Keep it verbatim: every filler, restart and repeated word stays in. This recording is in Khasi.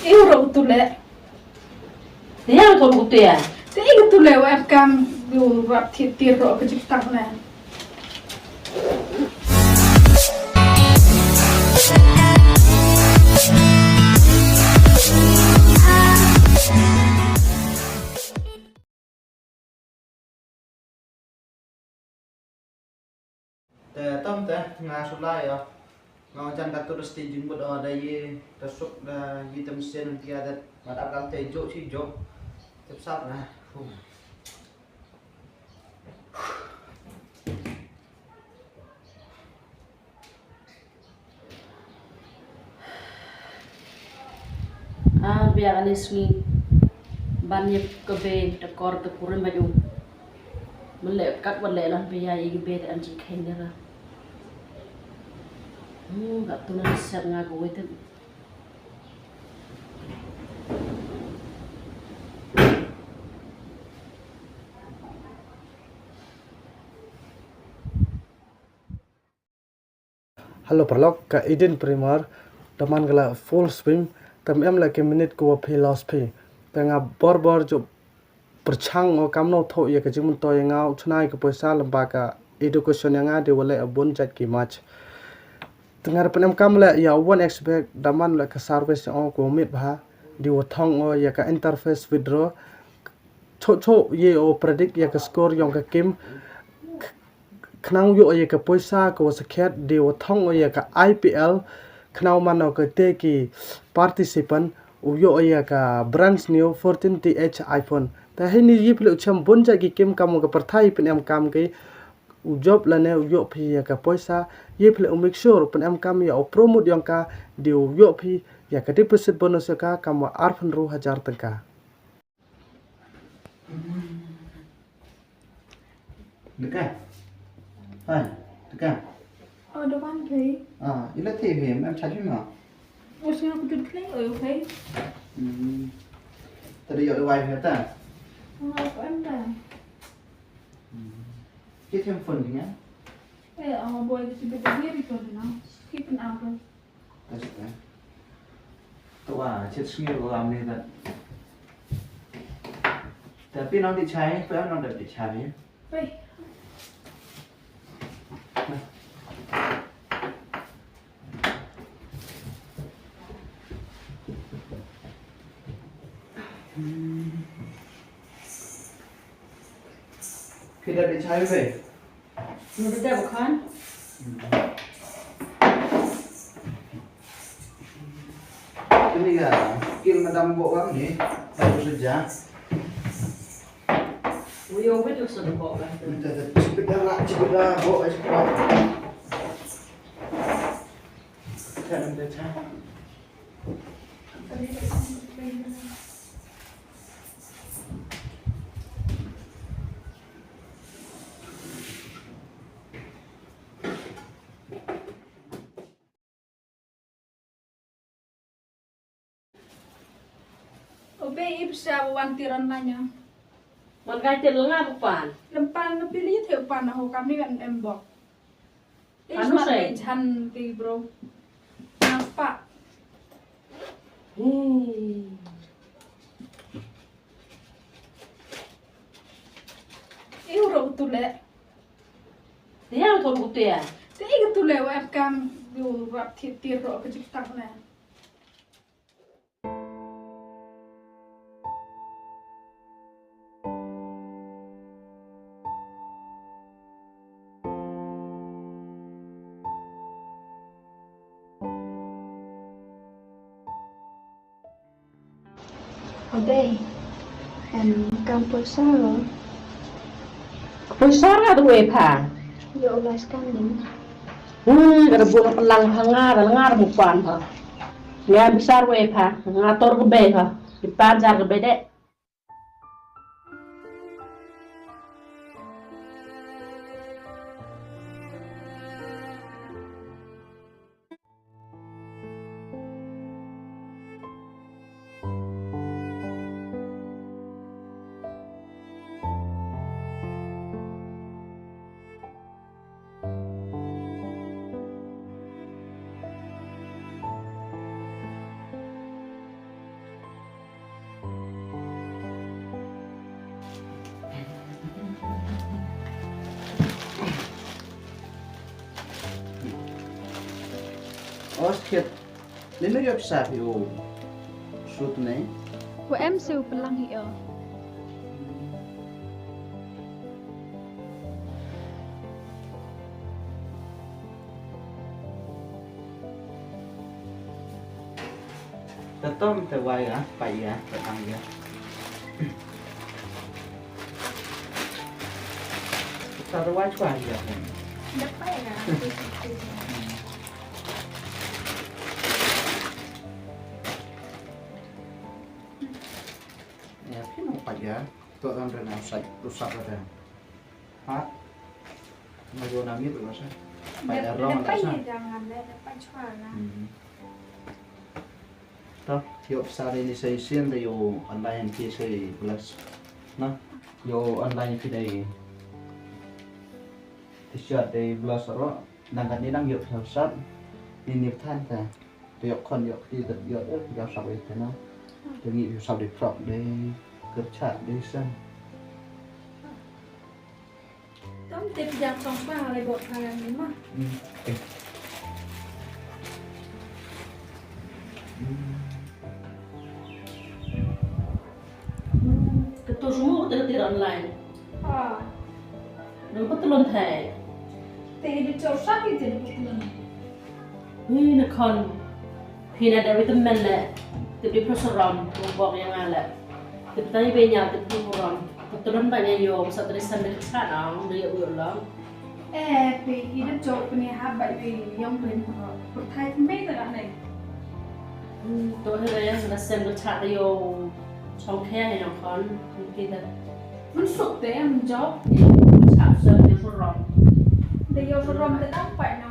Iu ro tu le. Te ïa to ku te ïa. Te iu tu le wa kam du rap thit tir ro ka jik tak na. Te tam te nga shu lai ïa. Nga jan ka tourist te jingmut o da yi te suk da yi te mesen ti ya da ma da kal te jo chi jo. Te sap na. Ah, bia kane sngi ban ïa ka bei ta kor ta kurim ba ju. Mele kat ba le lan bia ïa ka bei ta an ji khen dera. Hmm, kat tu na set nga ka wei te. Hello paralok, ka Eden Primer, da man ka la full swim, tam em la ki minute ko wa phi loss phi. Te nga bor bor ju pyrchang o kam no tho ïa ka jingmyntoi ïa nga u chna ïa ka poisa lem ba ka education ïa nga de wa le a bun jait ki match. Te nga da pynem kam le ïa one expect da man le ka service ïa o ko mit bha, de wa thong o ïa ka interface withdraw. Cho cho ye o predict ïa ka score yong ka kim. Khnang u ïoh ïa ka poisa ka wa sakhiat de wa thong o ïa ka I P L. Khnang u man o ka te ki participant u ïoh ïa ka brand new fourteen T H iPhone. Te hei ni yi phi le u chem bun jait ki kim kam wa ka pyrthai phin em kam ki u job lane u ïoh phi ïa ka poisa. Yi phi le u make sure phin em kam ïa u promote yong ka de u ïoh phi ïa ka deposit bonus ïa ka kam wa arphew hajar tyngka. Deka. Hai, deka. Oh, da wan phi. Ah, ila te phi, em chat phi ma. Oh, sing aku dut kling, oh, phi. Hmm. Tadi ïoh da wai phi ta. Nga ko em da. Hmm. Ki them phone phi nga. Eh, oh, boy, ki sibit da diri ko na. Keep an hour. That's okay. To wa, chet sngi ko am ni ta. Ta pi nong ti chai, pi nong ti chai. Pi. Pi da ti chai pi. Ndu dep khan. Ini ga, kil madam bo wang ni, baru saja. Uyo, betul sudah bo kan. Minta dah, cepat dah lah, cepat dah, bo, cepat. Jangan dah, jangan. O bei i pisa wan tiran nanya. Man kai te lenga pan. Lem pan na pili te pan na ho kami kan embok. Anu mat sai. Jan ti bro. Napa? Hmm. Iu ro tu le. Dia tu tu dia. Te iu tu le wa kam iu rap ti ti ro ke jik tak ne. Odei, em kam pulsa lo. Pulsa nga tu wei pha. Yo, last time ni. Hmm, kada bun pelang pha nga, kada nga mu pan pha. Nga besar wei pha, nga tor ke bei pha. Di pan jar ke bei dek. Os khet. Lei me ïoh pisa phi u sut ne? Wa em se u pynlang hi o. Te tom te wai ya, pa ya, te tang ya. Te te wai chwa ya. Dapat ya. Ya, phi nong pat ya. To dan rena usai, usap ada. Ha? Ngai yo nami tu sa. Pai da rong da sa. Jangan deh, dapat chwa lah. Hmm. To, ïoh pisa ni sa shisien da ïoh online ki sa plus. Na, ïoh online ki dei. T-shirt dei plus ro. Nang kat ni nang ïoh pisa sat. Ni ni pthan ta. Te ïoh khon ïoh kti te ïoh eh ïoh sap eh te na. Te ngi ïoh sap dei prok dei kyrchat dei san. Tam te pijak song pa ngalai bot kalian ni ma. Hmm. Eh. Hmm. Te tu semua kita tidak online. Ah. Nang patulun thai. Te ini cor sakit jadi patulun. Ni na khon. Phi na da vitamin le. Te di pro seram, bok yang ale. Te tai be nya te tu rom. Patulun ba nya yo, sa tadi sambil sana, dia ulang. Eh, phi ida cok pini haba phi yang pin. Pertai kembe tak nak naik. Hmm, tu hari yang sana sambil cak yo. Chong khe ha ïa khon, kita. Mun suk te mun jop. Chap suk ïa ka rom. Da ïa ka rom te dang pai na